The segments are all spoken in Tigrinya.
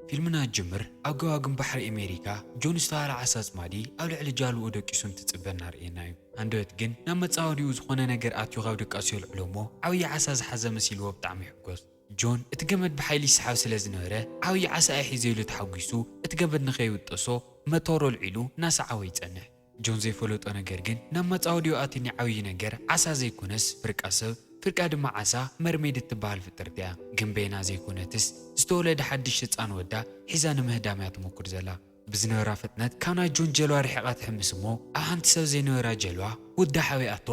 ፊልምና ጅምር ኣብ ገዋግም ባሕሪ ኣሜሪካ ጆን ዝተባህለ ዓሳ ኣጽማዲ ኣብ ልዕሊ ጃልባኡ ደቂሱ እንትጽበ እናርእየና እዩ። ሃንደበት ግን ናብ መጻወዲኡ ዝኾነ ነገር ኣትዩ ካብ ድቃሱ የልዕሎ እሞ ዓብዪ ዓሳ ዝሓዘ መሲልዎ ብጣዕሚ ይሕጎስ። ጆን እቲ ገመድ ብሓይሊ ይስሓብ ስለ ዝነበረ ዓብዪ ዓሳ እየ ሒዘ ኢሉ ተሓጒሱ እቲ ገመድ ንኸይውጠሶ መቶር ኣልዒሉ እናሰዓቦ ይጸንሕ። ጆን ዘይፈለጦ ነገር ግን ናብ መጻወዲኡ ኣትኒ ዓብዪ ነገር ዓሳ ዘይኮነስ ፍርቃ ሰብ፣ ፍርቃ ድማ ዓሳ መርሜድ እትበሃል ፍጥርቲ እያ። ግን በይና ዘይኮነትስ ዝተወለደ ሓድሽ ህጻን ወዳ ሒዛ ንምህዳም እያ ትሞክር ዘላ። ብዝነበራ ፍጥነት ካብ ናይ ጆን ጀልባ ርሒቓ ትሕምስ እሞ ኣብ ሓንቲ ሰብ ዘይነበራ ጀልባ ውዳ ሓቢኣቶ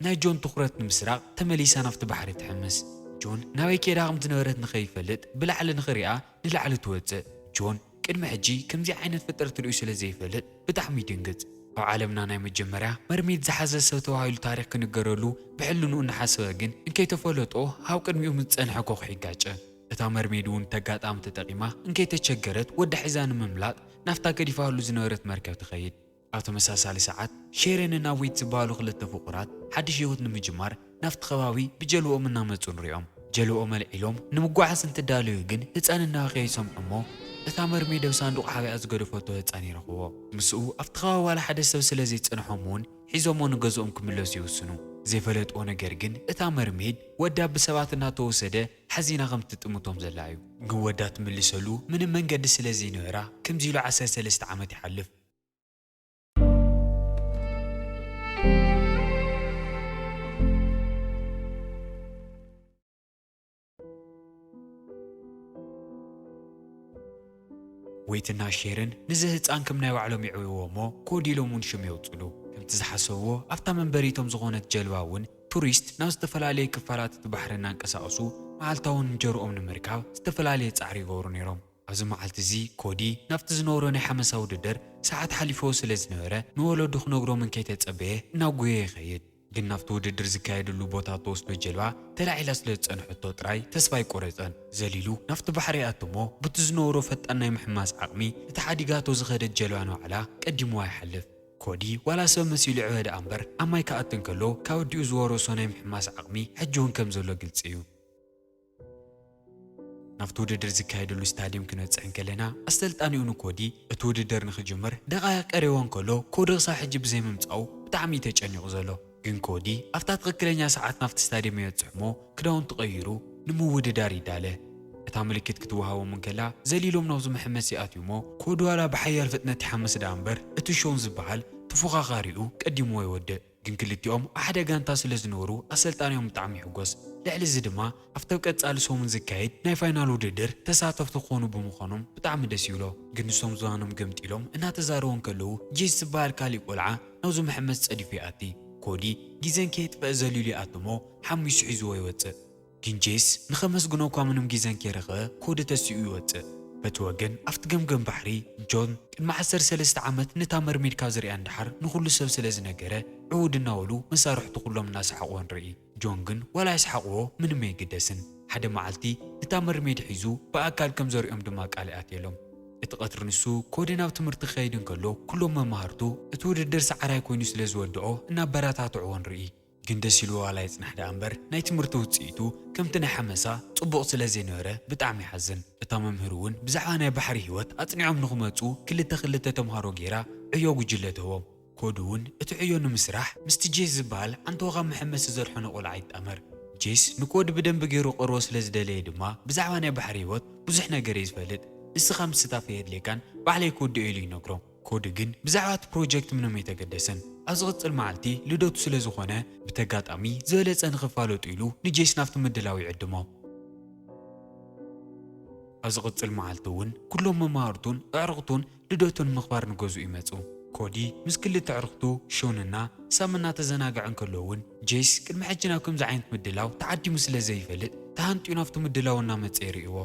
ናይ ጆን ትኹረት ንምስራቕ ተመሊሳ ናብቲ ባሕሪ ትሕምስ። ጆን ናበይ ከይዳ ከም ዝነበረት ንኸይፈልጥ ብላዕሊ ንኽሪኣ ንላዕሊ ትወጽእ። ጆን ቅድሚ ሕጂ ከምዚ ዓይነት ፍጥረት ርእዩ ስለ ዘይፈልጥ ብጣዕሚ ይድንግጽ። ኣብ ዓለምና ናይ መጀመርያ መርሜድ ዝሓዘ ሰብ ተባሂሉ ታሪኽ ክንገረሉ ብሕልንኡ እናሓሰበ ግን እንከይተፈለጦ ኣብ ቅድሚኡ ምስ ዝጸንሐ ኮኾ ይጋጨ። እታ መርሜድ እውን ተጋጣሚ ተጠቒማ እንከይተቸገረት ወዳ ሒዛ ንምምላጥ ናብታ ገዲፋሉ ዝነበረት መርከብ ትኸይድ። ኣብ ተመሳሳሊ ሰዓት ሼረንን ኣዌት ዝበሃሉ ክልተ ፍቑራት ሓድሽ ህይወት ንምጅማር ናብቲ ከባቢ ብጀልባኦም እናመጹ ንሪኦም። ጀልባኦም ኣልዒሎም ንምጓዓዝ እንትዳለዩ ግን ህጻን እናበኸየ ይሰምዑ እሞ እታ መርሜድ ኣብ ሳንዱቕ ሓቢኣ ዝገደፈቶ ህጻን ይረኽብዎ። ምስኡ ኣብቲ ከባቢ ዋላ ሓደ ሰብ ስለ ዘይጸንሖም እውን ሒዞሞ ንገዝኦም ክምለሱ ይውስኑ። ዘይፈለጥዎ ነገር ግን እታ መርሜድ ወዳ ብሰባት እናተወሰደ ሓዚና ከም ትጥምቶም ዘላ እዩ። ግን ወዳ ትምልሰሉ ምንም መንገዲ ስለ ዘይነበራ ከምዚ ኢሉ ዓሰርተ ሰለስተ ዓመት ይሓልፍ። ዌትና ሼርን ንዚ ህጻን ከም ናይ ባዕሎም ይዕብይዎ እሞ ኮዲ ኢሎም እውን ሽም የውጽሉ። ከምቲ ዝሓሰብዎ ኣብታ መንበሪቶም ዝኾነት ጀልባ እውን ቱሪስት ናብ ዝተፈላለየ ክፋላት እቲ ባሕሪ እናንቀሳቐሱ መዓልታዊ እንጀርኦም ንምርካብ ዝተፈላለየ ጻዕሪ ይገብሩ ነይሮም። ኣብዚ መዓልቲ እዚ ኮዲ ናብቲ ዝነበሮ ናይ ሓመሳ ውድድር ሰዓት ሓሊፍዎ ስለ ዝነበረ ንወለዱ ክነግሮም እንከይተጸበየ እናጎየ ይኸይድ። ግን ናብቲ ውድድር ዝካየደሉ ቦታ እትወስዶ ጀልባ ተላዒላ ስለ ዝጸንሐቶ ጥራይ ተስፋ ኣይቆረጸን። ዘሊሉ ናብቲ ባሕሪ ይኣቱ እሞ ብቲ ዝነበሮ ፈጣን ናይ ምሕማስ ዓቕሚ እታ ሓዲጋቶ ዝኸደት ጀልባ ንባዕላ ቀዲምዋ ይሓልፍ። ኮዲ ዋላ ሰብ መሲሉ ይዕበ ደኣ እምበር ኣብ ማይ ክኣቱ እንከሎ ካብ ኣዲኡ ዝወረሶ ናይ ምሕማስ ዓቕሚ ሕጂ እውን ከም ዘሎ ግልጺ እዩ። ናብቲ ውድድር ዝካየደሉ ስታድየም ክንበጽሕ እንከለና ኣሰልጣኒኡ ንኮዲ እቲ ውድድር ንኽጅምር ደቓይቕ ቀሪቦ እንከሎ ኮዲ ክሳብ ሕጂ ብዘይምምጻኡ ብጣዕሚ እዩ ተጨኒቑ ዘሎ። ግን ኮዲ ኣብታ ትኽክለኛ ሰዓት ናብቲ ስታድየም ይበጽሕ እሞ ክዳውንቱ ቀይሩ ንምውድዳር ይዳለ። እታ ምልክት ክትወሃቦም እንከላ ዘሊሎም ናብዚ መሐመሲ ይኣትዩ እሞ ኮዲ ዋላ ብሓያል ፍጥነት ይሓምስ ደኣ እምበር እቲ ሾን ዝበሃል ተፎኻኻሪኡ ቀዲምዎ ይወድእ። ግን ክልቲኦም ኣብ ሓደ ጋንታ ስለ ዝነበሩ ኣሰልጣኒኦም ብጣዕሚ ይሕጎስ። ልዕሊ እዚ ድማ ኣብቲ ኣብ ቀጻሊ ሰሙን ዝካየድ ናይ ፋይናል ውድድር ተሳተፍቲ ክኾኑ ብምዃኖም ብጣዕሚ ደስ ይብሎ። ግን ንሶም ዝባኖም ገምጢሎም እናተዛረቡ እንከለዉ ጄስ ዝበሃል ካሊእ ቆልዓ ናብዚ መሐመሲ ጸዲፉ ይኣቲ። ኮዲ ግዜ እንከየጥፈአ ዘሊሉ ይኣቲ እሞ ሓሚሱ ሒዝዎ ይወጽእ። ግን ጄስ ንኸመስግኖ እኳ ምንም ግዜ እንከይረኸበ ኮዲ ተሲኡ ይወጽእ። በቲ ወገን ኣብቲ ገምገም ባሕሪ ጆን ቅድሚ ዓሰርተ ሰለስተ ዓመት ነታ መርሜድ ካብ ዝሪኣ ንደሓር ንኹሉ ሰብ ስለ ዝነገረ ዕውድ እናበሉ መሳርሕቱ ኩሎም እናሰሓቕዎ ንርኢ። ጆን ግን ዋላ ይስሓቕዎ ምንም ኣይግደስን። ሓደ መዓልቲ ነታ መርሜድ ሒዙ ብኣካል ከም ዘሪኦም ድማ ቃል ይኣትየሎም። እቲ ቀትሪ ንሱ ኮዲ ናብ ትምህርቲ ክኸይድ እንከሎ ኩሎም መማህርቱ እቲ ውድድር ሰዓራይ ኮይኑ ስለ ዝወድኦ እናበረታትዕዎ ንርኢ። ግን ደስ ኢልዎ ዋላ ይጽናሕ ደኣ እምበር ናይ ትምህርቲ ውጽኢቱ ከምቲ ናይ ሓመሳ ጽቡቕ ስለ ዘይነበረ ብጣዕሚ ይሓዝን። እታ መምህር እውን ብዛዕባ ናይ ባሕሪ ህይወት ኣጽኒዖም ንኽመጹ ክልተ ክልተ ተምሃሮ ገይራ ዕዮ ጉጅለ ትህቦም። ኮዲ እውን እቲ ዕዮ ንምስራሕ ምስቲ ጄስ ዝበሃል ዓንተወኻ መሐመሲ ዘድሐኖ ቆልዓ ይጣመር። ጄስ ንኮዲ ብደንቢ ገይሩ ክቐርቦ ስለ ዝደለየ ድማ ብዛዕባ ናይ ባሕሪ ህይወት ብዙሕ ነገር እዩ ዝፈልጥ። ንስኻ ምስታፍ ኣየድልየካን ባዕለይ ክውድኦ ኢሉ ይነግሮ። ኮዲ ግን ብዛዕባ እቲ ፕሮጀክት ምንም ኣይተገደሰን። ኣብ ዝቕጽል መዓልቲ ልደቱ ስለ ዝኾነ ብተጋጣሚ ዝበለጸ ንኽፋለጡ ኢሉ ንጄስ ናብቲ ምድላው ይዕድሞ። ኣብ ዝቕጽል መዓልቲ እውን ኩሎም መማህርቱን ኣዕሩኽቱን ልደቱ ንምኽባር ንገዝኡ ይመጹ። ኮዲ ምስ ክልተ ኣዕሩኽቱ ሾንና ሳም እናተዘናግዐ እንከሎ እውን ጄስ ቅድሚ ሕጂ ናብ ከምዚ ዓይነት ምድላው ተዓዲሙ ስለ ዘይፈልጥ ተሃንጥዩ ናብቲ ምድላው እናመጸ ይርእይዎ።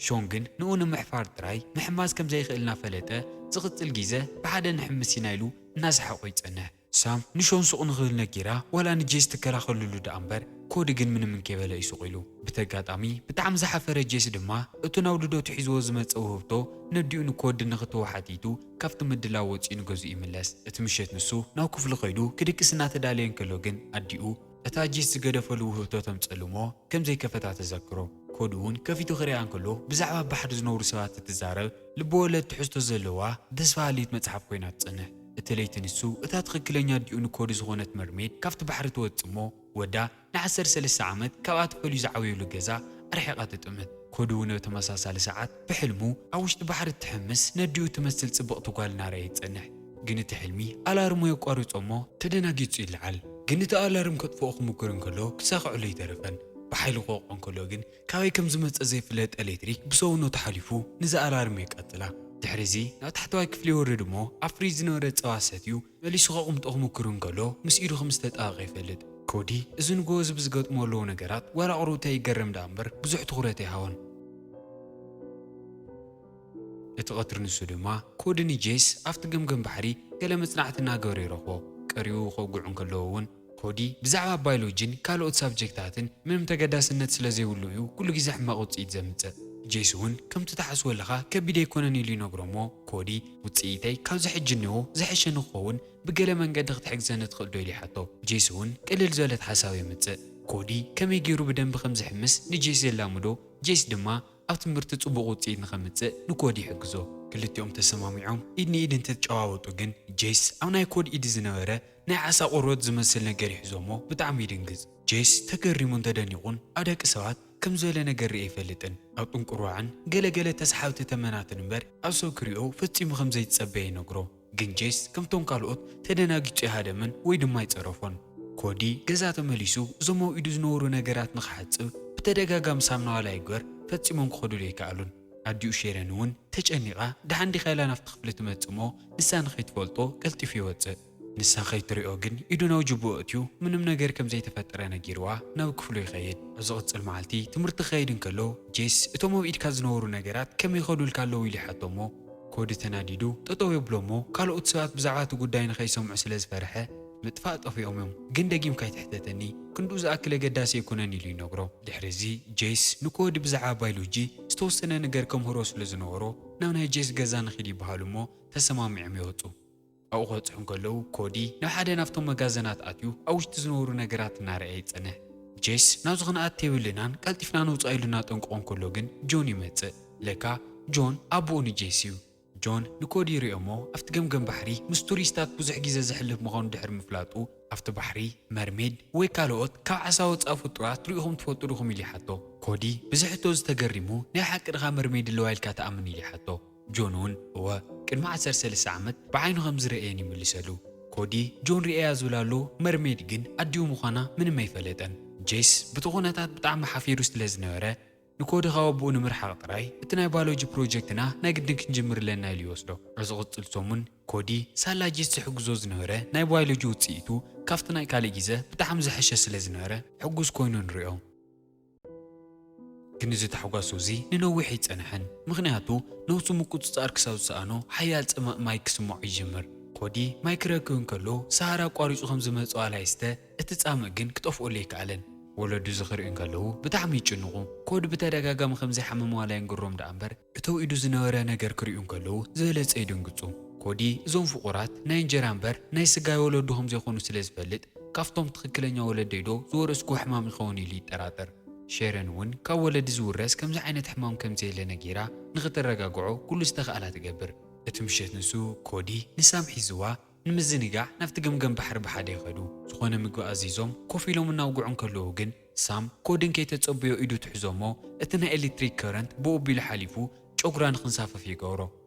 ሾን ግን ንኡ ንምሕፋር ጥራይ ምሕማስ ከም ዘይኽእል እናፈለጠ ዝቕጽል ግዜ ብሓደ ንሕምስ ኢና ኢሉ እናሰሓቖ ይጸንሕ። ሳም ንሾን ሱቕ ንኽብል ነጊራ ዋላ ንጄስ ትከላኸልሉ ደኣ እምበር ኮዲ ግን ምንም እንከይበለ እዩ ሱቕ ኢሉ። ብተጋጣሚ ብጣዕሚ ዝሓፈረ ጄስ ድማ እቱ ናብ ልደቱ ሒዝዎ ዝመጸ ውህብቶ ነዲኡ ንኮዲ ንኽትህቦ ሓቲቱ ካብቲ ምድላው ወጺኡ ንገዝኡ ይምለስ። እቲ ምሸት ንሱ ናብ ክፍሉ ከይዱ ክድቅስ እናተዳለየ እንከሎ ግን ኣዲኡ እታ ጄስ ዝገደፈሉ ውህብቶ ተምጸሉ እሞ ከም ዘይከፈታ ተዘክሮ። ኮዲ እውን ከፊቱ ክሪኣ እንከሎ ብዛዕባ ኣብ ባሕሪ ዝነብሩ ሰባት እትዛረብ ልበወለድ ትሕዝቶ ዘለዋ ደስ በሃሊት መጽሓፍ ኮይና ትጸንሕ። እቲ ለይቲ ንሱ እታ ትኽክለኛ ኣዲኡ ንኮዲ ዝኾነት መርሜድ ካብቲ ባሕሪ ትወጽእ እሞ ወዳ ንዓሰርተ ሰለስተ ዓመት ካብኣ ተፈልዩ ዝዓበየሉ ገዛ ኣርሒቓ ትጥምት። ኮዲ እውን ኣብ ተመሳሳሊ ሰዓት ብሕልሙ ኣብ ውሽጢ ባሕሪ እትሕምስ ነዲኡ ትመስል ጽብቕቲ ጓል እናረኣየ ይጸንሕ። ግን እቲ ሕልሚ ኣላርሙ የቋርጾ እሞ ተደናጊጹ ይለዓል። ግን እቲ ኣላርም ከጥፍኦ ክምኩር እንከሎ ክሳኽዐሉ ኣይተረፈን። ብሓይሊ ክወቕዖ እንከሎ ግን ካበይ ከም ዝመጸ ዘይፍለጥ ኤሌክትሪክ ብሰውነቱ ሓሊፉ ነዚ ኣላርም የቃጽላ። ድሕሪ እዚ ናብ ታሕተዋይ ክፍሊ ይወርድ እሞ ኣብ ፍሪጅ ዝነበረ ጸባ ሰትዩ መሊሱ ከቕምጦ ክምኩር እንከሎ ምስ ኢዱ ከም ዝተጣበቐ ይፈልጥ። ኮዲ እዚ ንግሆ እዚ ብዝገጥሞ ኣለዉ ነገራት ዋላ ቁሩብ ተይገረም ደኣ እምበር ብዙሕ ትኹረት ኣይሃቦን። እቲ ቀትሪ ንሱ ድማ ኮዲ ንጄስ ኣብቲ ገምገም ባሕሪ ገለ መጽናዕቲ እናገበረ ይረኽቦ። ቀሪቡ ከውግዑ እንከለዉ እውን ኮዲ ብዛዕባ ባዮሎጂን ካልኦት ሳብጀክታትን ምንም ተገዳስነት ስለ ዘይብሉ እዩ ኩሉ ግዜ ሕማቕ ውጽኢት ዘምጽእ። ጄስ እውን ከምቲ ትሓስቦ ኣለኻ ከቢድ ኣይኮነን ኢሉ ይነግሮ እሞ ኮዲ ውጽኢተይ ካብዚ ሕጂ እኒሆ ዝሐሸ ንክኸውን ብገለ መንገዲ ክትሕግዘኒ ትኽእል ዶ ኢሉ ይሓቶ። ጄስ እውን ቅልል ዝበለት ሓሳብ የምጽእ። ኮዲ ከመይ ገይሩ ብደንቢ ከም ዝሕምስ ንጄስ የላምዶ። ጄስ ድማ ኣብ ትምህርቲ ጽቡቕ ውጽኢት ንኸምጽእ ንኮዲ ይሕግዞ። ክልቲኦም ተሰማሚዖም ኢድ ንኢድ እንትጨዋወጡ ግን ጄስ ኣብ ናይ ኮዲ ኢድ ዝነበረ ናይ ዓሳ ቆርበት ዝመስል ነገር ይሕዞ እሞ ብጣዕሚ ይድንግጽ። ጄስ ተገሪሙን ተደኒቑን ኣብ ደቂ ሰባት ከም ዝበለ ነገር ርእየ ኣይፈልጥን። ኣብ ጥንቁርዋዕን ገለ ገለ ተስሓብቲ ተመናትን እምበር ኣብ ሰብ ክሪኦ ፈጺሙ ከም ዘይትጸበየ ይነግሮ። ግን ጄስ ከምቶም ካልኦት ተደናጊጹ ኣይሃደመን ወይ ድማ ኣይጸረፎን። ኮዲ ገዛ ተመሊሱ እዞም ኣብ ኢዱ ዝነበሩ ነገራት ንኽሓጽብ ብተደጋጋሚ ሳምና ዋላ ይግበር ፈጺሞም ክኸዱሉ ኣይከኣሉን። ኣዲኡ ሼረን እውን ተጨኒቓ ደሓን ዲኻ ኢላ ናብቲ ክፍሊ ትመጽእ እሞ ንሳ ንኸይትፈልጦ ቀልጢፉ ይወጽእ። ንሳ ከይትሪኦ ግን ኢዱ ናብ ጅብኡ ኣእትዩ ምንም ነገር ከም ዘይተፈጠረ ነጊርዋ ናብ ክፍሉ ይኸይድ። ኣብ ዝቕጽል መዓልቲ ትምህርቲ ክኸይድ እንከሎ ጄስ እቶም ኣብ ኢድካ ዝነበሩ ነገራት ከመይ ይኸዱልካ ኣለዉ ኢሉ ይሓቶ እሞ ኮዲ ተናዲዱ ጠጠው የብሎ እሞ ካልኦት ሰባት ብዛዕባ እቲ ጉዳይ ንኸይሰምዑ ስለ ዝፈርሐ ምጥፋእ ጠፊኦም እዮም፣ ግን ደጊምካ ኣይትሕተተኒ፣ ክንድኡ ዝኣክል ኣገዳሲ ኣይኮነን ኢሉ ይነግሮ። ድሕሪ እዚ ጄስ ንኮዲ ብዛዕባ ባዮሎጂ ዝተወሰነ ነገር ከምህሮ ስለ ዝነበሮ ናብ ናይ ጄስ ገዛ ንኺድ ይበሃሉ እሞ ተሰማሚዖም ይወጹ። ኣብኡ ክበጽሑ እንከለዉ ኮዲ ናብ ሓደ ናብቶም መጋዘናት ኣትዩ ኣብ ውሽጢ ዝነበሩ ነገራት እናረኣየ ይጸንሕ። ጄስ ናብዚ ክንኣቱ የብልናን ቀልጢፍና ንውጻእ ኢሉ እናጠንቀቖ እንከሎ ግን ጆን ይመጽእ። ለካ ጆን ኣቦኡ ንጄስ እዩ። ጆን ንኮዲ ይሪኦ እሞ ኣብቲ ገምገም ባሕሪ ምስ ቱሪስታት ብዙሕ ግዜ ዘሕልፍ ምዃኑ ድሕሪ ምፍላጡ ኣብቲ ባሕሪ መርሜድ ወይ ካልኦት ካብ ዓሳ ወጻኢ ፍጡራት ሪኢኹም ትፈልጡ ዲኹም ኢሉ ይሓቶ። ኮዲ ብዚ ሕቶ እዚ ተገሪሙ ናይ ሓቂ ድኻ መርሜድ ኣለዋ ኢልካ ትኣምን ኢሉ ይሓቶ። ጆን እውን እወ ቅድሚ ዓሰርተ ሰለስተ ዓመት ብዓይኑ ከም ዝረኣየን ይምልሰሉ። ኮዲ ጆን ሪኤያ ዝብል ኣሎ መርሜድ ግን ኣዲኡ ምዃና ምንም ኣይፈለጠን። ጄስ ብቲ ኩነታት ብጣዕሚ ሓፊሩ ስለ ዝነበረ ንኮዲ ካብ ኣቦኡ ንምርሓቕ ጥራይ እቲ ናይ ባዮሎጂ ፕሮጀክትና ናይ ግድን ክንጅምር ኣለና ኢሉ ይወስዶ። ኣብ ዝቕጽል ሰሙን ኮዲ ሳላ ጄስ ዝሕግዞ ዝነበረ ናይ ባዮሎጂ ውጽኢቱ ካብቲ ናይ ካልእ ግዜ ብጣዕሚ ዝሐሸ ስለ ዝነበረ ሕጉስ ኮይኑ ንሪኦ። ግን እዚ ታሕጓሱ እዚ ንነዊሕ ኣይጸንሐን፣ ምኽንያቱ ነብሱ ምቁጽጻር ክሳብ ዝሰኣኖ ሓያል ጸማእ ማይ ክስምዖ ይጅምር። ኮዲ ማይ ክረክብ እንከሎ ሰሃር ኣቋሪጹ ከም ዝመጽኦ ኣላይስተ እቲ ጻምእ ግን ክጠፍኦሉ ኣይከኣለን። ወለዱ እዚ ክርእዩ እንከለዉ ብጣዕሚ ይጭንቑ። ኮዲ ብተደጋጋሚ ከም ዘይሓመመ ዋላ ይንግሮም ደኣ እምበር እተው ኢዱ ዝነበረ ነገር ክርእዩ እንከለዉ ዝበለጸ ይድንግጹ። ኮዲ እዞም ፍቑራት ናይ እንጀራ እምበር ናይ ስጋ ወለዱ ከም ዘይኮኑ ስለ ዝፈልጥ ካብቶም ትኽክለኛ ወለደይ ዶ ዝወረስኩዎ ሕማም ይኸውን ኢሉ ይጠራጠር። ሼረን እውን ካብ ወለዲ ዝውረስ ከምዚ ዓይነት ሕማም ከም ዘየለ ነጊራ ንኽተረጋግዖ ኩሉ ዝተኽኣላ ትገብር። እቲ ምሸት ንሱ ኮዲ ንሳም ሒዝዋ ንምዝንጋዕ ናብቲ ገምገም ባሕሪ ብሓደ ይኸዱ። ዝኾነ ምግቢ ኣዚዞም ኮፍ ኢሎም እናውግዑ እንከለዉ ግን ሳም ኮዲ እንከይተጸበዮ ኢዱ ትሕዞ እሞ እቲ ናይ ኤሌክትሪክ ከረንት ብኡ ኣቢሉ ሓሊፉ ጨጉራ ንኽንሳፈፍ ይገብሮ።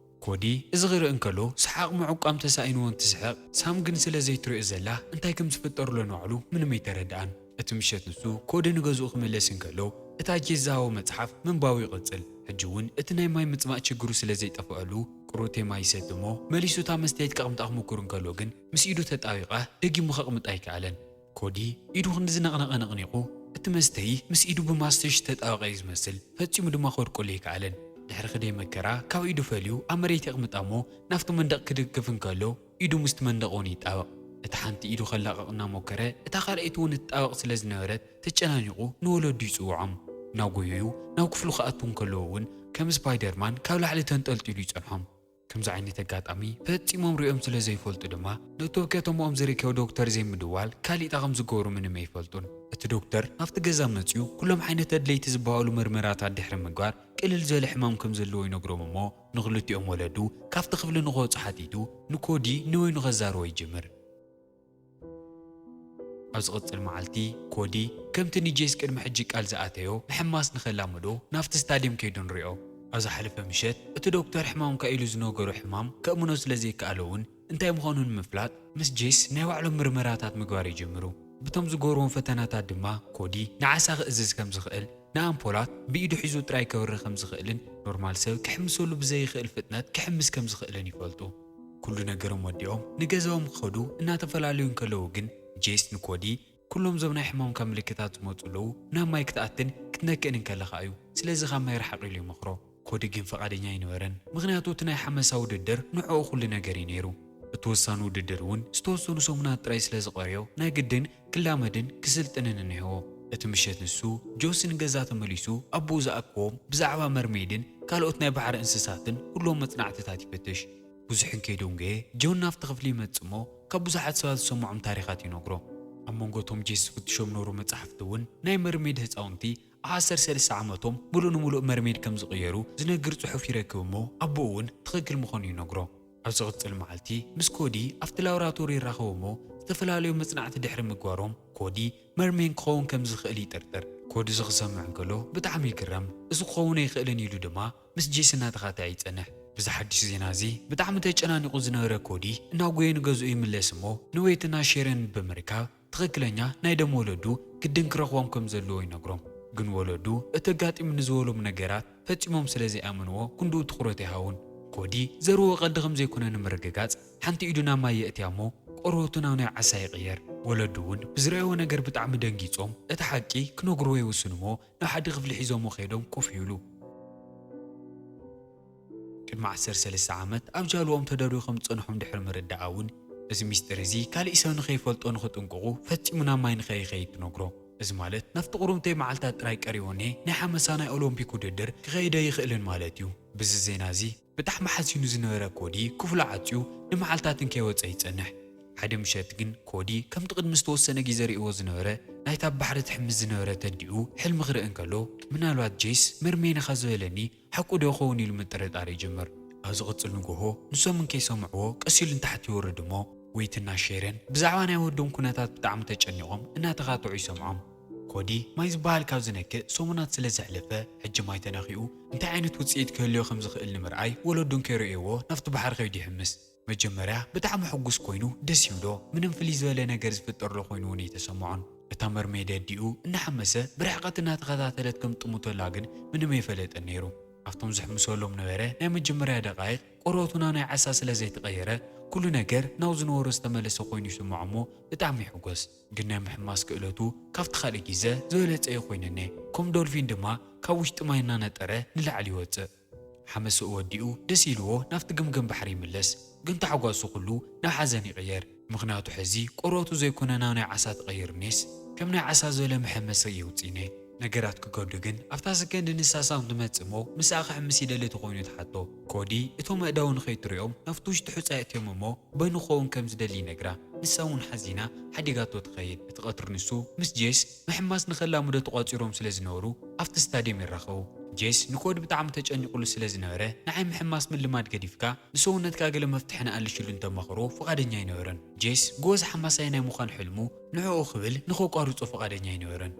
ኮዲ እዚ ክርኢ እንከሎ ሰሓቕ ምዕቋም ተሳኢንዎ እንትስሕቕ ሳም ግን ስለ ዘይትሪኦ ዘላ እንታይ ከም ዝፍጠር ሎ ንባዕሉ ምንም ኣይተረድኣን። እቲ ምሸት ንሱ ኮዲ ንገዝኡ ክምለስ እንከሎ እታ ጄስ ዝሃቦ መጽሓፍ ምንባቡ ይቕጽል። ሕጂ እውን እቲ ናይ ማይ ምጽማእ ችግሩ ስለ ዘይጠፍኣሉ ቁሩብ ማይ ይሰቲ እሞ መሊሱ እታ መስተይት ከቕምጣ ክምኩር እንከሎ ግን ምስ ኢዱ ተጣቢቓ ደጊሙ ከቕምጣ ኣይከኣለን። ኮዲ ኢዱ ክንዲ ዝነቕነቐ ነቕኒቑ እቲ መስተዪ ምስ ኢዱ ብማስተሽ ዝተጣበቐ እዩ ዝመስል፣ ፈጺሙ ድማ ክወድቀሉ ኣይከኣለን። ድሕሪ ክደይ መከራ ካብ ኢዱ ፈልዩ ኣብ መሬት የቕምጣ እሞ ናብቲ መንደቕ ክድግፍ እንከሎ ኢዱ ምስቲ መንደቕ እውን ይጣበቕ። እቲ ሓንቲ ኢዱ ከላቕቕ እናሞከረ እታ ካልኣይቲ እውን ትጣበቕ ስለ ዝነበረት ተጨናኒቑ ንወለዱ ይጽውዖም። እናጎየዩ ናብ ክፍሉ ክኣትዉ እንከለዉ እውን ከም ስፓይደርማን ካብ ላዕሊ ተንጠልጢሉ ይጸንሖም። ከምዚ ዓይነት ኣጋጣሚ ፈጺሞም ሪኦም ስለ ዘይፈልጡ ድማ፣ ነቶም ከተምኦም ዝርከቡ ዶክተር ዘይምድዋል ካሊእታ ከም ዝገብሩ ምንም ኣይፈልጡን። እቲ ዶክተር ናብቲ ገዛ መጺኡ፣ ኩሎም ዓይነት ኣድለይቲ ዝበሃሉ ምርመራታት ድሕሪ ምግባር፣ ቅልል ዝበለ ሕማም ከም ዘለዎ ይነግሮም እሞ፣ ንኽልቲኦም ወለዱ ካብቲ ክፍሊ ንኽወጹ ሓቲቱ፣ ንኮዲ ንበይኑ ከዛርቦ ይጅምር። ኣብ ዝቕጽል መዓልቲ፣ ኮዲ ከምቲ ንጄስ ቅድሚ ሕጂ ቃል ዝኣተዮ፣ ምሕማስ ንኸላምዶ ናብቲ ስታድየም ከይዱ ንሪኦ። ኣብ ዝሓለፈ ምሸት፣ እቲ ዶክተር ሕማምካ ኢሉ ዝነገሮ ሕማም ከእምኖ ስለ ዘይከኣለ እውን፣ እንታይ ምዃኑ ንምፍላጥ ምስ ጄስ ናይ ባዕሎም ምርመራታት ምግባር ይጅምሩ። ብቶም ዝገብርዎም ፈተናታት ድማ፣ ኮዲ ንዓሳ ክእዝዝ ከም ዝኽእል፣ ንኣምፖላት ብኢዱ ሒዙ ጥራይ ከብርህ ከም ዝኽእልን ኖርማል ሰብ ክሕምሰሉ ብዘይኽእል ፍጥነት ክሕምስ ከም ዝኽእልን ይፈልጡ። ኩሉ ነገሮም ወዲኦም ንገዛኦም ክኸዱ እናተፈላለዩ እንከለዉ ግን፣ ጄስ ንኮዲ፣ "ኩሎም እዞም ናይ ሕማምካ ምልክታት ዝመጹ ኣለዉ፣ ናብ ማይ ክትኣትን ክትነክእን እንከለኻ እዩ። ስለዚ ካብ ማይ ርሓቕ" ኢሉ ይመኽሮ። ኮዲ ግን ፈቓደኛ ኣይነበረን፣ ምኽንያቱ እቲ ናይ ሓመሳ ውድድር ንዕኡ ኩሉ ነገር እዩ ነይሩ። እቲ ወሳኒ ውድድር እውን ዝተወሰኑ ሰሙናት ጥራይ ስለ ዝቐረዮ፣ ናይ ግድን ክላመድን ክስልጥንን እኒሄዎ። እቲ ምሸት ንሱ፣ ጆሲ ንገዛ ተመሊሱ ኣቦኡ ዝኣከቦም ብዛዕባ መርሜድን ካልኦት ናይ ባሕሪ እንስሳትን ኩሎም መጽናዕትታት ይፍትሽ። ብዙሕ እንከይደንጎየ፣ ጆን ናብቲ ክፍሊ ይመጽእ እሞ፣ ካብ ብዙሓት ሰባት ዝሰምዖም ታሪኻት ይነግሮ። ኣብ መንጎ እቶም ጄስ ዝፍትሾም ነበሩ መጻሕፍቲ እውን፣ ናይ መርሜድ ህጻውንቲ ኣብ ዓሰርተ ሰለስተ ዓመቶም ምሉእ ንምሉእ መርሜድ ከም ዝቕየሩ ዝነግር ጽሑፍ ይረክብ እሞ፣ ኣቦኡ እውን ትኽክል ምዃኑ ይነግሮ። ኣብ ዝቕጽል መዓልቲ፣ ምስ ኮዲ ኣብቲ ላቦራቶሪ ይራኸቡ እሞ፣ ዝተፈላለዩ መጽናዕቲ ድሕሪ ምግባሮም፣ ኮዲ መርሜን ክኸውን ከም ዝኽእል ይጥርጥር። ኮዲ እዚ ክሰምዕ እንከሎ፣ ብጣዕሚ ይግረም። "እዚ ክኸውን ኣይኽእልን" ኢሉ ድማ ምስ ጄስ እናተኻትዐ ይጸንሕ። ብዚ ሓድሽ ዜና እዚ ብጣዕሚ ተጨናኒቑ ዝነበረ ኮዲ፣ እናጎየ ንገዝኡ ይምለስ እሞ፣ ንወይትና ሼረን ብምርካብ፣ ትኽክለኛ ናይ ደም ወለዱ ግድን ክረኽቦም ከም ዘለዎ ይነግሮም። ግን ወለዱ እቲ ኣጋጢሙኒ ዝበሎም ነገራት ፈጺሞም ስለ ዘይኣመንዎ፣ ክንድኡ ትኹረት ኣይሃቡን። ኮዲ ዘርዎ ቀልዲ ከም ዘይኮነ ንምርግጋጽ፣ ሓንቲ ኢዱ ናብ ማይ የእትያ እሞ፣ ቆርበቱ ናብ ናይ ዓሳ ይቕየር። ወለዱ እውን ብዝረኣይዎ ነገር ብጣዕሚ ደንጊጾም፣ እቲ ሓቂ ክነግርዎ ይውስኑ እሞ፣ ናብ ሓደ ክፍሊ ሒዞምዎ ከይዶም ኮፍ ይብሉ። ቅድሚ ዓሰርተ ሰለስተ ዓመት ኣብ ጃልባኦም ተደርብዩ ከም ዝጸንሖም ድሕሪ ምርዳኣ እውን፣ እዚ ሚስጥር እዚ ካልእ ሰብ ንኸይፈልጦ ንኽጥንቅቑ፣ ፈጺሙ ናብ ማይ ንኸይኸይድ ትነግሮ። እዚ ማለት፣ ናብቲ ቁሩብተይ መዓልታት ጥራይ ቀሪቡኒ፣ ናይ ሓመሳ ናይ ኦሎምፒክ ውድድር ክኸይድ ኣይኽእልን ማለት እዩ። ብዚ ዜና እዚ ብጣዕሚ ሓዚኑ ዝነበረ ኮዲ፣ ክፍሉ ዓጽዩ ንመዓልታት እንከይወጸ ይጸንሕ። ሓደ ምሸት ግን ኮዲ፣ ከምቲ ቅድሚ ዝተወሰነ ግዜ ርእይዎ ዝነበረ፣ ናይታ ባሕሪ ትሕምስ ዝነበረት ኣዲኡ ሕልሚ ክርኢ እንከሎ፣ "ምናልባት ጄስ መርሜን ኢኻ ዝበለኒ ሓቁ ዶ ይኸውን?" ኢሉ ምጥርጣር ይጅምር። ኣብ ዝቕጽል ንግሆ፣ ንሶም እንከይሰምዕዎ ቀስ ኢሉ ንታሕቲ ይወርድ እሞ፣ ወይትና ሼረን ብዛዕባ ናይ ወዶም ኩነታት ብጣዕሚ ተጨኒቖም እናተኻትዑ ይሰምዖም። ኮዲ፣ ማይ ዝበሃል ካብ ዝነክእ ሰሙናት ስለ ዘሕለፈ፣ ሕጂ ማይ ተነኺኡ እንታይ ዓይነት ውጽኢት ክህልዮ ከም ዝኽእል ንምርኣይ፣ ወለዱ እንከይረእይዎ ናብቲ ባሕሪ ከይዱ ይሕምስ። መጀመርያ ብጣዕሚ ሕጉስ ኮይኑ ደስ ይብሎ፣ ምንም ፍልይ ዝበለ ነገር ዝፍጠር ዶ ኮይኑ እውን ኣይተሰምዖን። እታ መርሜድ ኣዲኡ እናሓመሰ ብርሕቀት እናተኸታተለት ከም ጥሙተላ ግን ምንም ኣይፈለጠን ነይሩ። ኣብቶም ዝሕምሰሎም ነበረ ናይ መጀመርያ ደቃይቕ ቆርበቱ ናብ ናይ ዓሳ ስለ ዘይተቐየረ፣ ኩሉ ነገር ናብ ዝነበሮ ዝተመለሰ ኮይኑ ይስምዖ እሞ ብጣዕሚ ይሕጎስ። ግን ናይ ምሕማስ ክእለቱ ካብቲ ካልእ ግዜ ዝበለጸ እዩ ኮይኑኒ። ከም ዶልፊን ድማ ካብ ውሽጢ ማይ እናነጠረ ንላዕሊ ይወጽእ። ሓመስኡ ወዲኡ ደስ ኢልዎ ናብቲ ገምገም ባሕሪ ይምለስ። ግን ታሕጓሱ ኩሉ ናብ ሓዘን ይቕየር። ምኽንያቱ ሕዚ ቆርበቱ ዘይኮነ ናብ ናይ ዓሳ ተቐይሩኒስ፣ ከም ናይ ዓሳ ዝበለ መሐመሲ የውጽእኒ። ነገራት ክገዱ ግን ኣብታ ሰከንድ ንሳ ሳም ትመጽእ እሞ፣ ምስኣ ክሕምስ ይደሊ ተኾይኑ ትሓቶ። ኮዲ እቶም ኣእዳዉ ንኸይትሪኦም ናብቲ ውሽጢ ሑጻ የእትዮም እሞ፣ በይኑ ክኸውን ከም ዝደሊ ይነግራ። ንሳ እውን ሓዚና ሓዲጋቶ ትኸይድ። እቲ ቀትሪ ንሱ ምስ ጄስ ምሕማስ ንኸላምዶ ተቋጺሮም ስለ ዝነበሩ ኣብቲ ስታድየም ይራኸቡ። ጄስ ንኮዲ ብጣዕሚ ተጨኒቑሉ ስለ ዝነበረ፣ "ንዓይ ምሕማስ ምልማድ ገዲፍካ ንሰውነትካ ገለ መፍትሒ ንኣልሽሉ" እንተመኽሮ ፍቓደኛ ኣይነበረን። ጄስ ጎበዝ ሓማሳይ ናይ ምዃን ሕልሙ ንዕኡ ክብል ንኸቋርጾ ፍቓደኛ ኣይነበረን።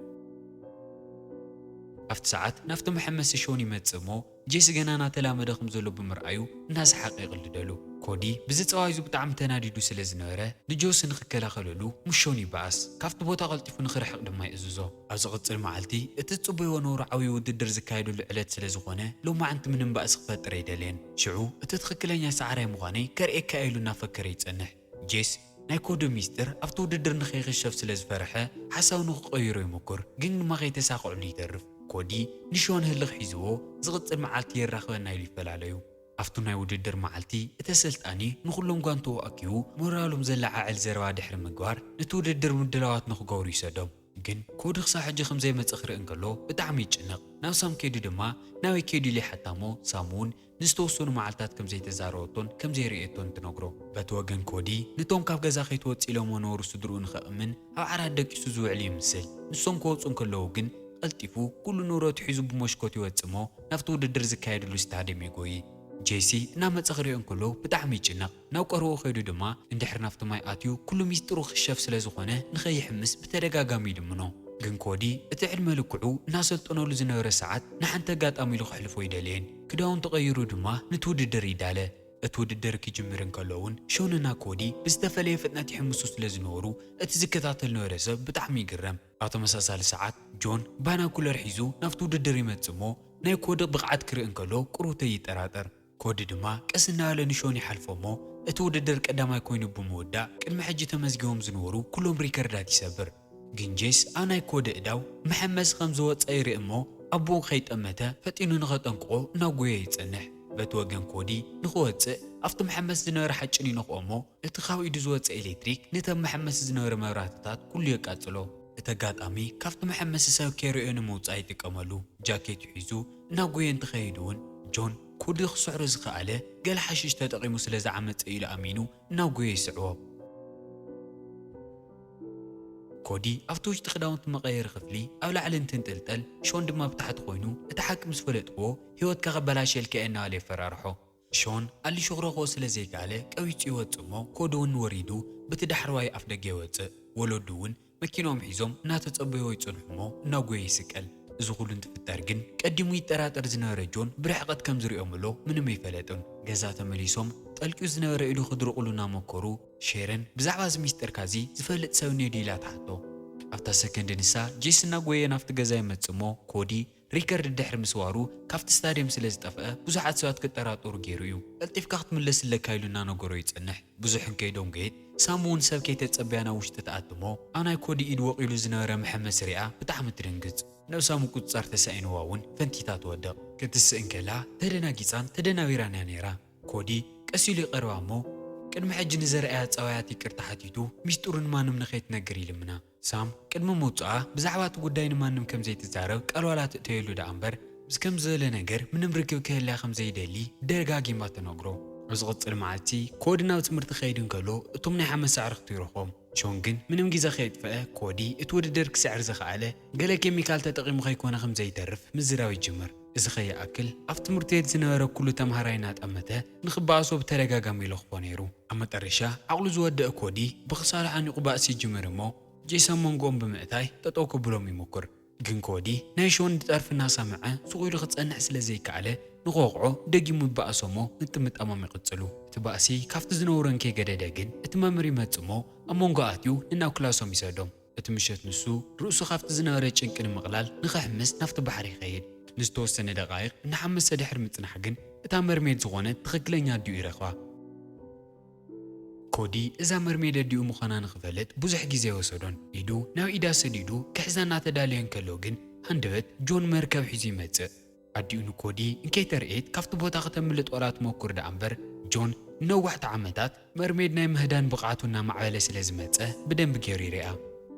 ኣብቲ ሰዓት ናብቲ መሐመሲ ሾን ይመጽእ እሞ፣ ጄስ ገና እናተላመደ ከም ዘሎ ብምርኣዩ እናሰሓቐ ይቕልደሉ። ኮዲ ብዚ ጸባዩ ብጣዕሚ ተናዲዱ ስለ ዝነበረ፣ ንጆሲ ንኽከላኸለሉ ምስ ሾን ይበኣስ። ካብቲ ቦታ ቀልጢፉ ንኽርሕቕ ድማ ይእዝዞ። ኣብ ዝቕጽል መዓልቲ፣ እቲ ዝጽበይዎ ነውራዓዊ ውድድር ዝካየደሉ ዕለት ስለ ዝኾነ፣ ሎማዕንቲ ምንም ባእሲ ክፈጥር ኣይደለየን። ሽዑ፣ እቲ ትኽክለኛ ሰዓራይ ምዃነይ ከርእየካ ኢሉ እናፈከረ ይጸንሕ። ጄስ ናይ ኮዲ ሚስጥር ኣብቲ ውድድር ንኸይኽሸፍ ስለ ዝፈርሐ፣ ሓሳቡ ንኽቐይሮ ይምኩር፣ ግን ድማ ከይተሳኽዐሉ ይተርፍ። ኮዲ ንሾን ህልኽ ሒዝዎ፣ ዝቕጽል መዓልቲ የራኽበና ኢሉ ይፈላለዩ። ኣብቲ ናይ ውድድር መዓልቲ፣ እቲ ኣሰልጣኒ ንኹሎም ጓንትኡ ኣኪቡ፣ ሞራሎም ዘለዓዕል ዘረባ ድሕሪ ምግባር፣ ነቲ ውድድር ምድላዋት ንኽገብሩ ይሰዶም። ግን ኮዲ ክሳብ ሕጂ ከም ዘይመጸ ክርኢ እንከሎ ብጣዕሚ ይጭነቕ። ናብ ሳም ከይዱ ድማ ናበይ ከይዱ ኢሉ ይሓታ እሞ ሳም እውን ንዝተወሰኑ መዓልታት ከም ዘይተዛረበቶን ከም ዘይርእየቶን ትነግሮ። በቲ ወገን ኮዲ ነቶም ካብ ገዛ ከይትወጽእ ኢሎሞ ነበሩ ስድርኡ ንኸእምን ኣብ ዓራት ደቂሱ ዝውዕል ይምስል። ንሶም ክወጹ እንከለዉ ግን ቀልጢፉ ኩሉ ንብረቱ ሒዙ ብመሽኮት ይወጽእ እሞ ናብቲ ውድድር ዝካየደሉ ስታድየም ይጎይ። ጄሲ እናመጸ ክሪኦ እንከሎ ብጣዕሚ ይጭነቕ። ናብ ቀረብኡ ከይዱ ድማ እንድሕር ናብቲ ማይ ኣትዩ ኩሉ ሚስጥሩ ክሸፍ ስለ ዝኾነ ንኸይሕምስ ብተደጋጋሚ ይልምኖ። ግን ኮዲ እቲ ዕድመ ልክዑ እናሰልጠነሉ ዝነበረ ሰዓት ንሓንቲ ኣጋጣሚ ኢሉ ክሕልፎ ይደልየን። ክዳውንቱ ቀይሩ ድማ ነቲ ውድድር ይዳለ። እቲ ውድድር ክጅምር እንከሎ እውን ሾንና ኮዲ ብዝተፈለየ ፍጥነት ይሕምሱ ስለ ዝነበሩ እቲ ዝከታተል ነበረ ሰብ ብጣዕሚ ይግረም። ኣብ ተመሳሳሊ ሰዓት ጆን ባይናኩለር ሒዙ ናብቲ ውድድር ይመጽእ እሞ ናይ ኮዲ ብቕዓት ክርኢ እንከሎ ቁሩብተይ ይጠራጠር። ኮዲ ድማ ቀስ እናበለ ንሾን ይሓልፎ እሞ እቲ ውድድር ቀዳማይ ኮይኑ ብምውዳእ ቅድሚ ሕጂ ተመዝጊቦም ዝነበሩ ኩሎም ሪከርዳት ይሰብር። ግን ጄስ ኣብ ናይ ኮዲ እዳው መሐመሲ ከም ዝወፀ ይርኢ እሞ ኣቦኡ ከይጠመተ ፈጢኑ ንኸጠንቅቆ እናጎየ ይጸንሕ። በቲ ወገን ኮዲ ንኽወፅእ ኣብቲ መሐመሲ ዝነበረ ሓጭን ይነኽኦ እሞ እቲ ካብ ኢዱ ዝወፀ ኤሌክትሪክ ነቲ ኣብ መሐመሲ ዝነበረ መብራህትታት ኩሉ የቃጽሎ። እቲ ኣጋጣሚ ካብቲ መሐመሲ ሰብ ከይርእዮ ንምውፃእ ይጥቀመሉ። ጃኬቱ ሒዙ እናጎየ እንትኸይድ እውን ጆን ኮዲ ክስዕሮ ዝኸኣለ ገለ ሓሽሽ ተጠቒሙ ስለ ዝዓመፀ ኢሉ ኣሚኑ እናጎየ ይስዕቦ። ኮዲ ኣብቲ ውሽጢ ክዳውንቲ መቐየሪ ክፍሊ ኣብ ላዕሊ እንትንጥልጠል ሾን ድማ ብታሕቲ ኮይኑ እቲ ሓቂ ምስ ፈለጥክዎ ህይወትካ ከበላሸልካ እየ እናበለ የፈራርሖ። ሾን ኣሊሹ ክረኽቦ ስለ ዘይከኣለ ቀዊጹ ይወጽእ እሞ ኮዲ እውን ወሪዱ ብቲ ዳሕረዋይ ኣፍ ደገ ይወጽእ። ወለዱ እውን መኪንኦም ሒዞም እናተጸበይዎ ይጸንሑ እሞ እናጎየ ይስቀል። እዚ ኩሉ እንትፍጠር ግን ቀዲሙ ይጠራጠር ዝነበረ ጆን ብርሕቐት ከም ዝሪኦም እሎ ምንም ኣይፈለጥን። ገዛ ተመሊሶም ጠልቂዩ ዝነበረ ኢዱ ክድርቕሉ እናመከሩ ሼረን ብዛዕባ እዚ ሚስጥርካ እዚ ዝፈልጥ ሰብ እኒኦ ድዩ ኢላ ትሓቶ። ኣብታ ሰከንድ ንሳ ጄስ እናጎየ ናብቲ ገዛ ይመጽእ እሞ ኮዲ ሪከርድ ድሕሪ ምስዋሩ ካብቲ ስታድየም ስለ ዝጠፍአ ብዙሓት ሰባት ክጠራጠሩ ገይሩ እዩ። ቀልጢፍካ ክትምለስ ኣለካ ኢሉ እናነገሮ ይጸንሕ። ብዙሕ እንከይዶም ገይት ሳም እውን ሰብ ከይተጸበያ ናብ ውሽጢ ትኣትሞ ኣብ ናይ ኮዲ ኢድ ወቒሉ ዝነበረ መሐመሲ ሪኣ ብጣዕሚ ትድንግጽ። ነብሳ ምቁጽጻር ተሳኢንዋ እውን ፈንቲታ ትወድቕ። ክትስእ እንከላ ተደናጊጻን ተደናቢራን እያ ነይራ። ኮዲ ቀስ ኢሉ ይቐርባ እሞ ቅድሚ ሕጂ ንዘርኣያ ጸባያት ይቅርታ ሓቲቱ ሚስጥሩ ንማንም ንኸይትነግር ይልምና። ሳም ቅድሚ ምውጽኣ ብዛዕባ እቲ ጉዳይ ንማንም ከም ዘይትዛረብ ቃል ዋላ ትእተየሉ ደኣ እምበር ምስ ከም ዝበለ ነገር ምንም ርክብ ክህልያ ከም ዘይደሊ ደጋጊማ ትነግሮ። ኣብ ዝቕጽል መዓልቲ ኮዲ ናብ ትምህርቲ ክኸይድ እንከሎ እቶም ናይ ሓመሳ ኣዕርኽቱ ይረኽቦም። ሾን ግን ምንም ግዜ ከየጥፈአ ኮዲ እቲ ውድድር ክስዕር ዝኸኣለ ገለ ኬሚካል ተጠቒሙ ከይኮነ ከም ዘይተርፍ ምዝራብ ይጅምር። እዚ ከይኣክል ኣብ ትምህርቲ ቤት ዝነበረ ኩሉ ተምሃራይ እናጠመተ ንኽበኣሶ ብተደጋጋሚ ይለኽፎ ነይሩ። ኣብ መጠረሻ ዓቕሉ ዝወደአ ኮዲ ብኽሳሉ ሓኒቑ ባእሲ ይጅምር እሞ ጄስ ኣብ መንጎኦም ብምእታይ ጠጠው ከብሎም ይሙክር። ግን ኮዲ ናይ ሾን ጠርፊ እናሰምዐ ሱቕ ኢሉ ክጸንሕ ስለ ዘይከኣለ ንኽወቕዖ ደጊሙ ይበኣሶ እሞ ምጥምጣሞም ይቕጽሉ። እቲ ባእሲ ካብቲ ዝነበሮ እንከይገደደ ግን እቲ መምህር ይመጽእ እሞ ኣብ መንጎ ኣትዩ ንናብ ክላሶም ይሰዶም። እቲ ምሸት ንሱ ርእሱ ካብቲ ዝነበረ ጭንቂ ንምቕላል ንኽሕምስ ናብቲ ባሕሪ ይኸይድ። ንዝተወሰነ ደቓይቕ እናሓመሰ ድሕሪ ምጽናሕ ግን እታ መርሜድ ዝኾነት ትኽክለኛ ኣዲኡ ይረኽባ። ኮዲ እዛ መርሜድ ኣዲኡ ምዃና ንኽፈልጥ ብዙሕ ግዜ ኣይወሰዶን። ኢዱ ናብ ኢዳ ሰዲዱ ክሕዛ እናተዳለየ እንከሎ ግን ሃንደበት ጆን መርከብ ሒዙ ይመጽእ። ኣዲኡ ንኮዲ እንከይተርእየት ካብቲ ቦታ ከተምልጥ ዋላ ትመኩር ደኣ እምበር ጆን ንነዋሕቲ ዓመታት መርሜድ ናይ ምህዳን ብቕዓቱ እናማዕበለ ስለ ዝመጸ ብደንቢ ገይሩ ይሪኣ።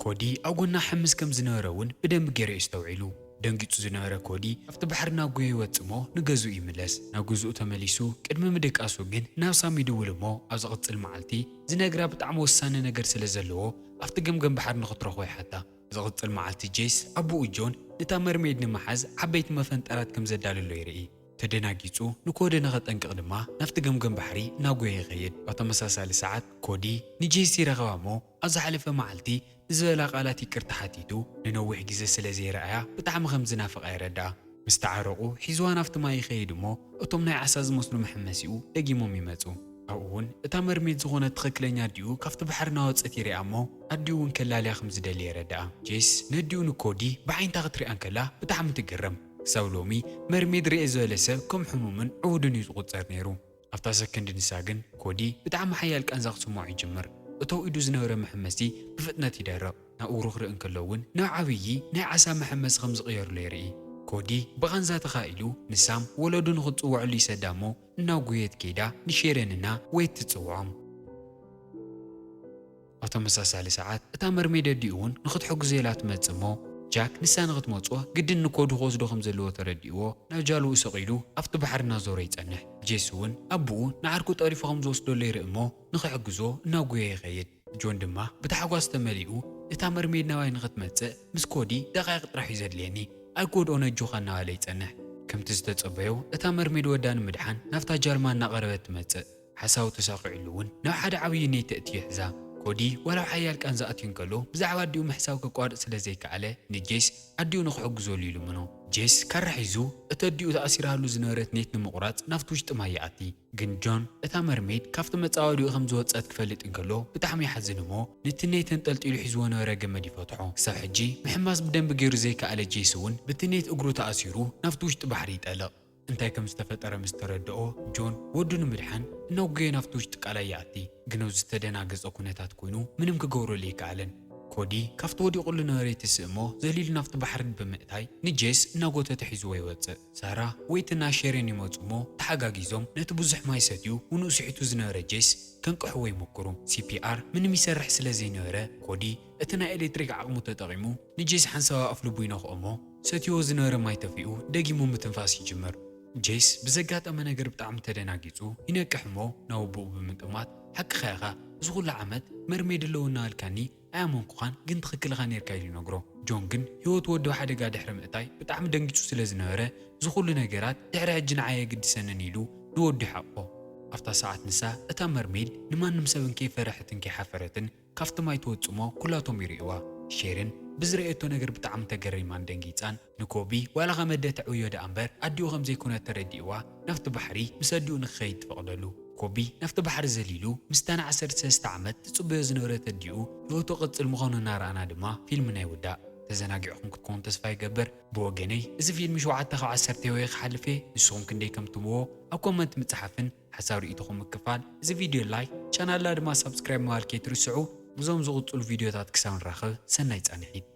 ኮዲ ኣብ ጎና ሕምስ ከም ዝነበረ እውን ብደንቢ ገይሩ የስተውዒሉ። ደንጊጹ ዝነበረ ኮዲ ኣብቲ ባሕሪ እናጎየ ይወጽእ እሞ ንገዝኡ ይምለስ። ናብ ገዝኡ ተመሊሱ ቅድሚ ምድቃሱ ግን ናብ ሳም ይድውል እሞ ኣብ ዝቕጽል መዓልቲ ዝነግራ ብጣዕሚ ወሳኒ ነገር ስለ ዘለዎ ኣብቲ ገምገም ባሕሪ ንኽትረኽቦ ይሓታ። ዝቕጽል መዓልቲ ጄስ ኣቦኡ ጆን ነታ መርሜድ ንምሓዝ ዓበይቲ መፈንጠራት ከም ዘዳልሎ ይርኢ። ተደናጊጹ ንኮዲ ንኸጠንቅቕ ድማ ናብቲ ገምገም ባሕሪ እናጎየ ይኸይድ። ኣብ ተመሳሳሊ ሰዓት ኮዲ ንጄሲ ይረኸባ እሞ ኣብ ዝሓለፈ መዓልቲ ንዝበላ ቃላት ይቅርታ ሓቲቱ ንነዊሕ ግዜ ስለ ዘይረኣያ ብጣዕሚ ከም ዝናፍቓ የረድኣ። ምስ ተዓረቑ ሒዝዋ ናብቲ ማይ ይኸይድ እሞ እቶም ናይ ዓሳ ዝመስሉ መሐመሲኡ ደጊሞም ይመጹ። ኣብኡ እውን እታ መርሜድ ዝኾነት ትኽክለኛ ኣዲኡ ካብቲ ባሕሪ እናወጸት ይሪኣ እሞ ኣዲኡ እውን ከላልያ ከም ዝደሊ የረድኣ። ጄስ ነዲኡ ንኮዲ ብዓይንታ ክትሪኣ እንከላ ብጣዕሚ ትግረም። ክሳብ ሎሚ መርሜድ ርኤ ዝበለ ሰብ ከም ሕሙምን ዕዉድን እዩ ዝቑጸር ነይሩ። ኣብታ ሰከንድ ንሳ ግን ኮዲ ብጣዕሚ ሓያል ቃንዛ ክስምዖ ይጅምር። እተው ኢዱ ዝነበረ መሐመሲ ብፍጥነት ይደርቕ። ናብ እግሩ ክርኢ እንከሎ እውን ናብ ዓብዪ ናይ ዓሳ መሐመሲ ከም ዝቕየርሉ የርኢ። ኮዲ ብቓንዛ ተኻኢሉ ንሳም ወለዱ ንኽትጽውዐሉ ይሰዳ እሞ እናጎየት ከይዳ ንሼረንና ወይት ትጽውዖም። ኣብ ተመሳሳሊ ሰዓት እታ መርሜድ ኣዲኡ እውን ንኽትሕግዞ ኢላ ትመጽእ እሞ፣ ጃክ ንሳ ንኽትመጽኦ ግድን ንኮዲ ክወስዶ ከም ዘለዎ ተረዲእዎ ናብ ጃልባኡ ሰቒሉ ኣብቲ ባሕሪ እናዞረ ይጸንሕ። ጄስ እውን ኣቦኡ ንዓርኩ ጠሪፉ ከም ዝወስደሉ ይርኢ እሞ ንኽሕግዞ እናጎየ ይኸይድ። ጆን ድማ ብታሕጓስ ተመሊኡ፣ እታ መርሜድ ናባይ ንኽትመጽእ ምስ ኮዲ ደቓይቕ ጥራሕ እዩ ዘድልየኒ፣ ኣይጎድኦን ኣጆኻ እናበለ ይጸንሕ። ከምቲ ዝተጸበዮ እታ መርሜድ ወዳ ንምድሓን ናብታ ጃልባ እናቐረበት ትመጽእ። ሓሳቡ ተሳኺዕሉ እውን ናብ ሓደ ዓብዪ ኔት ተእትዮ ይሕዛ። ኮዲ ዋላ ሓያል ቃንዛ ኣትዩ እንከሎ ብዛዕባ ኣዲኡ ምሕሳብ ከቋርጽ ስለ ዘይከኣለ ንጄስ ኣዲኡ ንኽሕግዘሉ ይልምኖ። ጄስ ካራ ሒዙ እቲ ኣዲኡ ተኣሲራሉ ዝነበረት ኔት ንምቑራጽ ናብቲ ውሽጢ ማይ ይኣቲ። ግን ጆን እታ መርሜድ ካብቲ መጻወዲኡ ከም ዝወጸት ክፈልጥ እንከሎ ብጣዕሚ ይሓዝን እሞ ነቲ ኔት ተንጠልጢሉ ሒዝዎ ነበረ ገመድ ይፈትሖ። ክሳብ ሕጂ ምሕማስ ብደንቢ ገይሩ ዘይከኣለ ጄስ እውን ብቲ ኔት እግሩ ተኣሲሩ ናብቲ ውሽጢ ባሕሪ ይጠልቕ። እንታይ ከም ዝተፈጠረ ምስ ተረድኦ ጆን ወዱ ንምድሓን እናጎየ ናብቲ ውሽጢ ቃላይ ይኣቲ። ግን ኣብዚ ዝተደናገጸ ኩነታት ኮይኑ ምንም ክገብረሉ ኣይከኣለን። ኮዲ ካብቲ ወዲቑሉ ነበረ ይትስእ እሞ ዘሊሉ ናብቲ ባሕሪ ብምእታይ ንጄስ እናጎተተ ሒዝዎ ይወጽእ። ሳራ ወይትና ሼረን ይመጹ እሞ ተሓጋጊዞም ነቲ ብዙሕ ማይ ሰትዩ ውንኡ ስሒቱ ዝነበረ ጄስ ከንቅሕዎ ይሞክሩ። ሲ ፒ ኣር ምንም ይሰርሕ ስለ ዘይነበረ ኮዲ እቲ ናይ ኤሌክትሪክ ዓቕሙ ተጠቒሙ ንጄስ ሓንሳብ ኣፍ ልቡ ይነኽኦ እሞ ሰትይዎ ዝነበረ ማይ ተፊኡ ደጊሙ ምትንፋስ ይጅምር። ጄስ ብዘጋጠመ ነገር ብጣዕሚ ተደናጊጹ ይነቅሕ እሞ ናብ ኣቦኡ ብምጥማት ሓቅኻ ኢኻ፣ እዚ ኩሉ ዓመት መርሜድ ኣለዎ እናበልካኒ ኣያመንኩኻን ግን ትኽክል ኢኻ ኔርካ ኢሉ ይነግሮ። ጆን ግን ህይወቱ ወዲ ኣብ ሓደጋ ድሕሪ ምእታይ ብጣዕሚ ደንጊጹ ስለ ዝነበረ እዚ ኩሉ ነገራት ድሕሪ ሕጂ ንዓይ ኣየግድሰንን ኢሉ ንወዱ ይሓቕፎ። ኣብታ ሰዓት ንሳ እታ መርሜድ ንማንም ሰብ እንከይፈረሐትን ከይሓፈረትን ካብቲ ማይ ትወጽእ እሞ ኩላቶም ይርእይዋ። ሼርን ብዝረኣየቶ ነገር ብጣዕሚ ተገሪማን ደንጊጻን ንኮቢ ዋላ ከመደ ተዕውዮ ደኣ እምበር ኣዲኡ ከም ዘይኮነት ተረዲእዋ ናብቲ ባሕሪ ምስ ኣዲኡ ንክኸይድ ትፈቕደሉ። ኮቢ ናብቲ ባሕሪ ዘሊሉ ምስታ ንዓሰርተ ሰለስተ ዓመት ትጽበዮ ዝነበረት ኣዲኡ ህይወቱ ክቕጽል ምዃኑ እናረኣና ድማ ፊልምና ይውዳእ። ተዘናጊዕኹም ክትኮኑ ተስፋ ይገብር። ብወገነይ እዚ ፊልም ሸውዓተ ካብ ዓሰርተ ይወ ክሓልፍ እየ። ንስኹም ክንደይ ከም ትብዎ ኣብ ኮመንት ምጽሓፍን ሓሳብ ርእይቶኹም ምክፋል፣ እዚ ቪድዮ ላይክ፣ ቻናልና ድማ ሳብስክራይብ ምባል ከይትርስዑ። ብዞም ዝቕጽሉ ቪድዮታት ክሳብ ንራኸብ ሰናይ ጻንሒት።